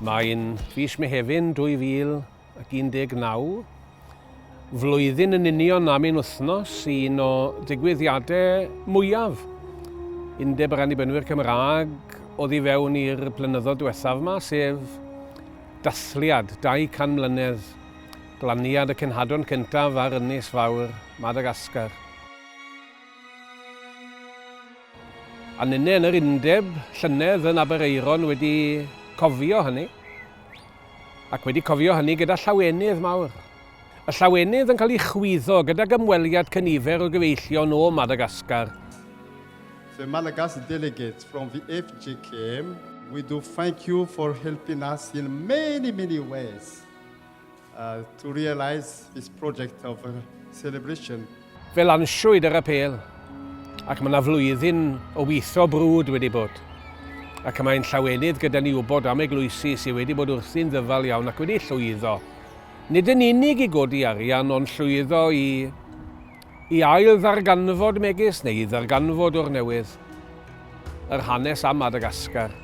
Mae'n fis Mehefin 2019, flwyddyn yn union am un wythnos i un o ddigwyddiadau mwyaf Undeb yr Annibynwyr Cymraeg oddi fewn i'r blynyddoedd diwethaf yma, sef dathliad 200 mlynedd glaniad y cenhadon cyntaf ar ynys fawr Madagascar. A ninne yn yr undeb llynedd yn Aberaeron wedi cofio hynny, ac wedi cofio hynny gyda llawenydd mawr. Y llawenydd yn cael ei chwyddo gydag ymweliad cynifer o gyfeillion o Madagascar. The Malagasy delegates from the FGKM, we do thank you for helping us in many, many ways uh, to realize this project of uh, celebration. Fe lansiwyd yr apêl, ac mae yna flwyddyn o weithio brwd wedi bod. Ac y mae'n llawenydd gyda ni wybod am eglwysi sydd wedi bod wrthi'n ddyfal iawn ac wedi llwyddo. Nid yn unig i godi arian, ond llwyddo i, i ail ddarganfod megis, neu i ddarganfod o'r newydd, yr hanes am Madagascar.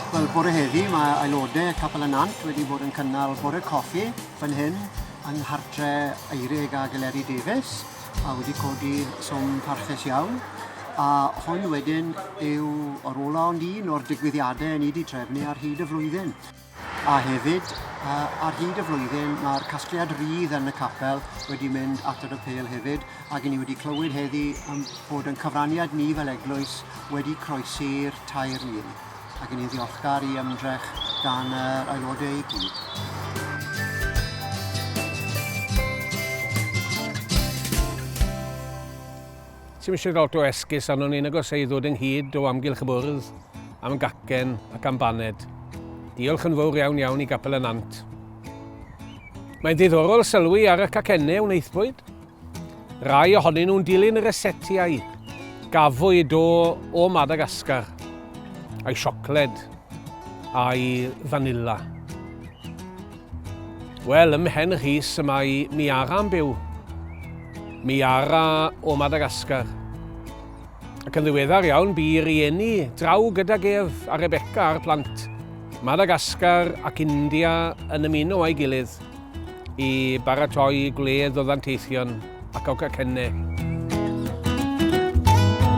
Wel, bore heddi mae aelodau Capel y Nant wedi bod yn cynnal bore coffi fan hyn yng nghartre Eurig a Galeri Davies a wedi codi swm parchus iawn. A hwn wedyn yw o'r ola ond un o'r digwyddiadau ni wedi trefnu ar hyd y flwyddyn. A hefyd, ar hyd y flwyddyn, mae'r casgliad rhydd yn y capel wedi mynd at yr apêl hefyd, ac ni wedi clywed heddi am bod yn cyfraniad ni fel eglwys wedi croesi'r 3,000, ac ni'n ddiolchgar i ymdrech gan yr aelodau i gyd. Ti'm eisiau lot o esgus arnon ni nag oes e i ddod ynghyd o amgylch y bwrdd am gacen ac am baned. Diolch yn fawr iawn iawn i Gapel y Nant. Mae'n ddiddorol sylwi ar y cacennau wnaethpwyd. Rai ohonyn nhw'n dilyn y resetiau gafwyd o, o Madagascar, a'i siocled, a'i fanila. Wel, ym Mhen Rhys y mae Miara yn byw. Miara o Madagascar. Ac yn ddiweddar iawn, bu rieni draw gydag ef a Rebecca a'r plant. Madagascar ac India yn ymuno â'i gilydd i baratoi gwledd o ddanteithion ac o gacennau.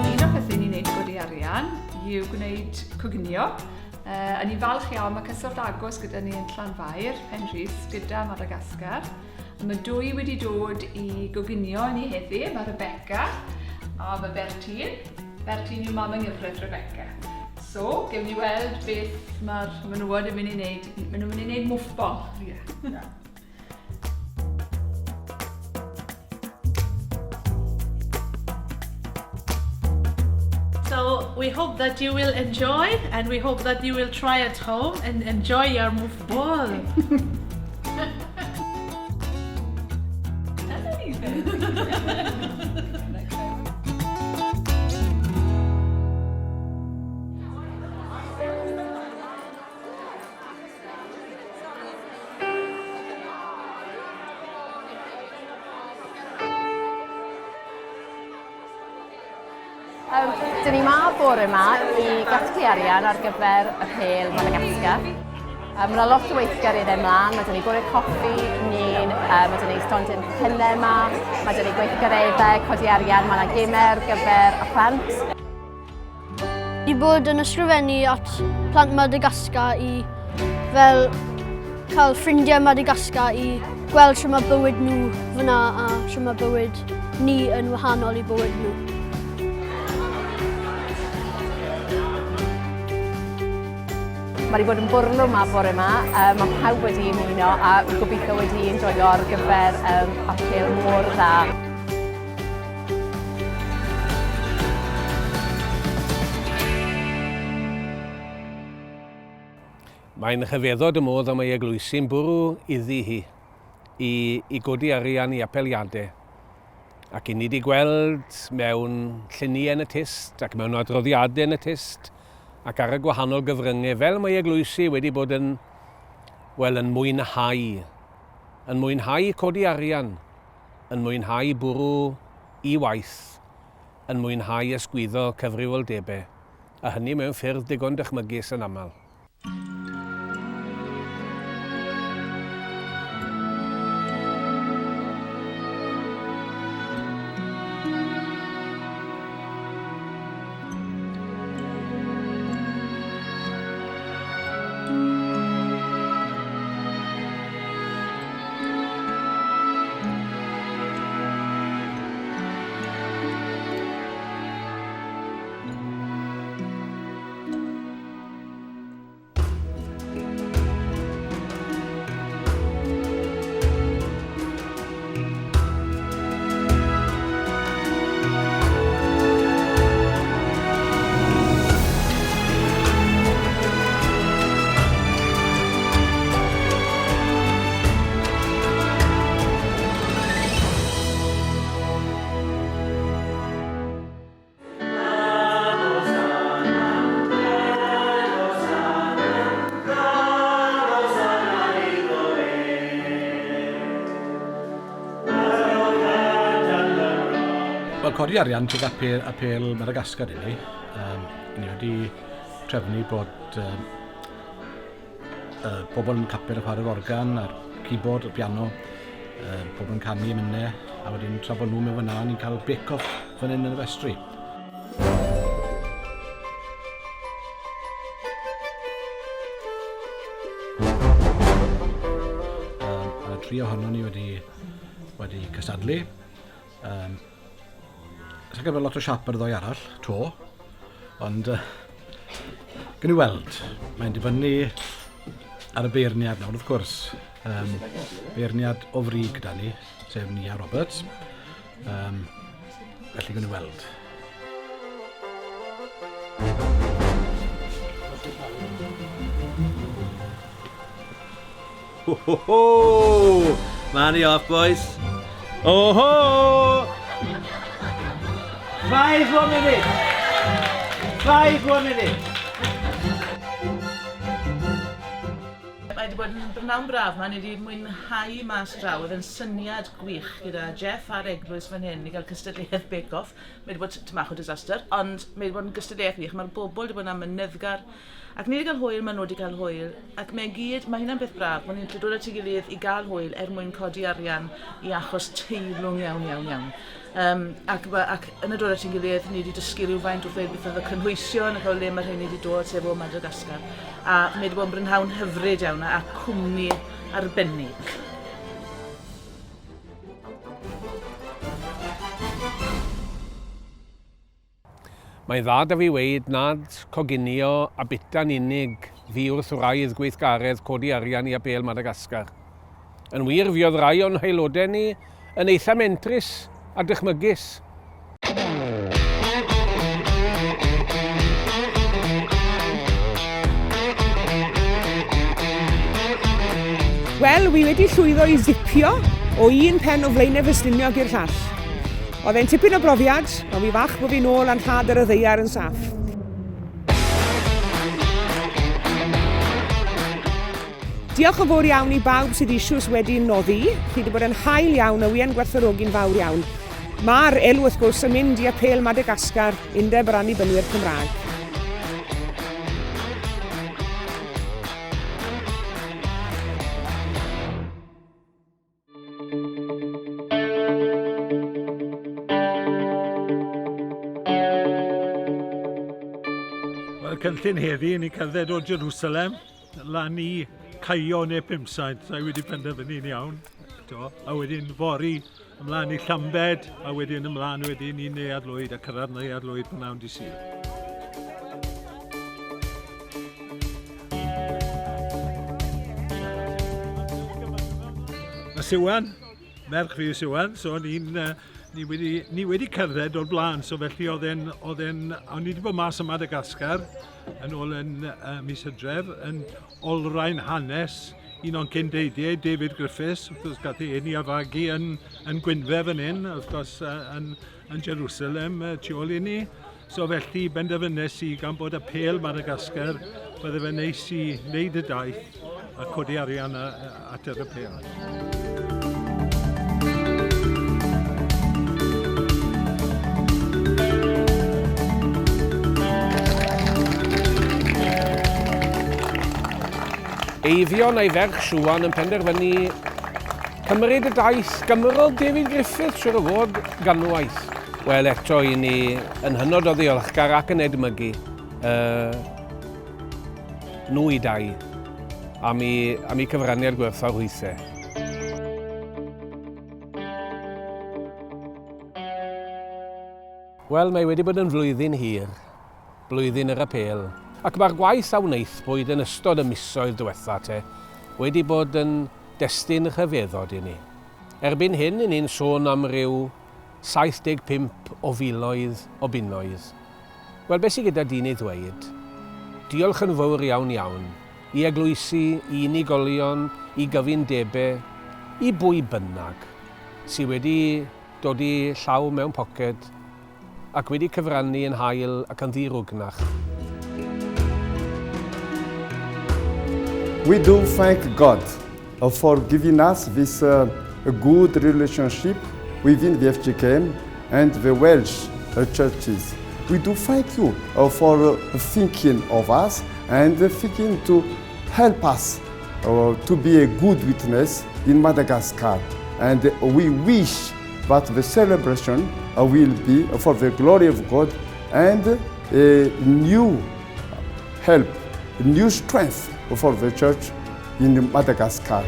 Un o'r pethau ni'n wneud i godi arian yw gwneud coginio. Uh, a ni'n falch iawn, mae cyswllt agos gyda ni yn Llanfair, Penrhys, gyda Madagascar. A mae dwy wedi dod i goginio i ni heddi, mae Rebecca a mae Bertine. Bertine yw mam yng nghyfraith Rebecca. So, gewn ni weld beth mae'r menywod yn mynd i wneud. Maen nhw'n mynd i wneud mwffbol. Yeah. yeah. So we hope that you will enjoy and we hope that you will try at home and enjoy your move ball. Um, dyn ni ma bore yma i gasglu arian ar gyfer apêl Madagascar. Mae yna lot o weithgareddau ymlaen, mae 'da ni bore coffi, ni'n, mae 'da ni stondin pecynnau yma, mae 'da ni gweithgareddau codi arian, mae yna gemau ar gyfer y plant. I bod yn ysgrifennu at plant Madagascar i fel cael ffrindiau Madagascar i gweld sut mae bywyd nhw fyna a sut mae bywyd ni yn wahanol i bywyd nhw. Mae wedi bod yn bwrlwm ma bore yma, mae pawb wedi ymuno a gobeithio wedi enjoio ar gyfer um, apêl mor dda. Mae'n rhyfeddod y modd y mae eglwysi'n bwrw iddi hi i, i godi arian i apeliadau. Ac i ni wedi gweld mewn lluniau yn y tyst ac mewn adroddiadau yn y tyst ac ar y gwahanol gyfryngau fel mae eglwysi wedi bod yn, wel, yn mwynhau, yn mwynhau codi arian yn mwynhau bwrw i waith, yn mwynhau ysgwyddo cyfrifoldebe, a hynny mewn ffyrdd digon dychmygus yn aml. Wel, codi arian tuag at apêl, apêl Madagascar i ni. Um, ni wedi trefnu bod um, uh, pobl yn capel y chwarae'r organ a'r keyboard, y piano, uh, pobl yn canu emynau, a wedyn tra bod nhw'n mynd fyna, ni'n cael bake-off fan hyn yn y festri. Um, a tri ohono ni wedi, wedi cystadlu. Um, Sa'n cael lot o siap ar y ddoi arall, to, ond uh, gen i weld, mae'n dibynnu ar y beirniad nawr, wrth gwrs. Um, beirniad o frig gyda ni, sef Nia Roberts. Um, felly gen i weld. Ho, ho, ho! Money off, boys. Oh ho! Five more minutes. Five more minutes. Mae wedi bod yn brynhawn braf, mae ni wedi mwynhau mas draw. Oedd yn syniad gwych gyda Jeff a'r eglwys fan hyn i gael cystadleuaeth Bake Off. Mae wedi bod tymach o disaster, ond mae wedi bod yn gystadleuaeth wych. Mae'r bobl wedi bod yn amyneddgar. Ac ni wedi cael hwyl, maen nhw wedi cael hwyl, ac mae'n gyd, mae hynna'n beth braf, bod ni'n gallu dod at ei gilydd i gael hwyl er mwyn codi arian i achos teilwng iawn, iawn, iawn. Um, ac, ac yn y dod at ein gilydd, ni wedi dysgu rhywfaint wrth ddweud beth oedd y cynhwysion ac o le mae rheini wedi dod, sef o Madagascar. A mae wedi bod yn brynhawn hyfryd iawn a cwmni arbennig. Mae'n dda 'da fi weud nad coginio a bita'n unig fu wrth wraidd gweithgaredd codi arian i Apêl Madagascar. Yn wir, fuodd rai o'n haelodau ni yn eitha mentrus a dychmygus. Wel, wi wedi llwyddo i zipio o un pen o Flaenau Ffestiniog i'r llall. Oedd e'n tipyn o brofiad, ond fi fach bod fi nôl a'n nhad ar y ddaear yn saff. Diolch yn fawr iawn i bawb sydd eisoes wedi noddi. Chi wedi bod yn hael iawn a wi yn gwerthfawrogi'n fawr iawn. Mae'r elw wrth gwrs yn mynd i apêl Madagascar, Undeb yr Annibynwyr Cymraeg. Wel, cynllun heddi, ni'n cerdded o Jerusalem lan i Caio neu Pumsaint, sa'i wedi penderfynu'n iawn. To, a wedyn fory ymlaen i Llambed, a wedyn ymlaen wedyn i Neuadd Lwyd a cyrraedd Neuadd Lwyd prynawn di Sul. Mae Siwan, merch fi yw Siwan, so ni'n uh, ni wedi, ni wedi cerdded o'r blaen, so felly oedd e'n, oedd e'n, o'n i wedi bod mas ym Madagascar yn ôl yn mis Hydref, yn olrhain hanes un o'n cyndeidiau, David Griffiths, wrth gwrs gath ei eni a fagu yn, yn Gwynfe fan hyn, wrth gwrs yn, yn Jerusalem tu ôl i ni. So felly benderfynes i gan bod apêl Madagascar, bydde fe neis i wneud y daith a codi arian at yr apêl. Eifion a'i ferch Siwan yn penderfynu cymryd y daith gymrodd David Griffiths siwr o fod ganwaith. Wel eto i ni yn hynod o ddiolchgar ac yn edmygu uh, nhw i dau am i, am i cyfraniad gwerthfawr hwythau. Wel, mae wedi bod yn flwyddyn hir, blwyddyn yr apêl, ac mae'r gwaith a wnaethpwyd yn ystod y misoedd diwetha te wedi bod yn destun rhyfeddod i ni. Erbyn hyn, i ni'n sôn am ryw 75 o filoedd o bunnoedd. Wel, beth sydd gyda dyn ei ddweud? Diolch yn fawr iawn iawn i eglwysi, i unigolion, i gyfundebau, i bwy bynnag sydd wedi dod i llaw mewn poced ac wedi cyfrannu yn hael ac yn ddi-rwgnach. We do thank God for giving us this uh, good relationship within the FGKM and the Welsh churches. We do thank you for thinking of us and thinking to help us to be a good witness in Madagascar. And we wish that the celebration will be for the glory of God and a new help, new strength for the church in Madagascar.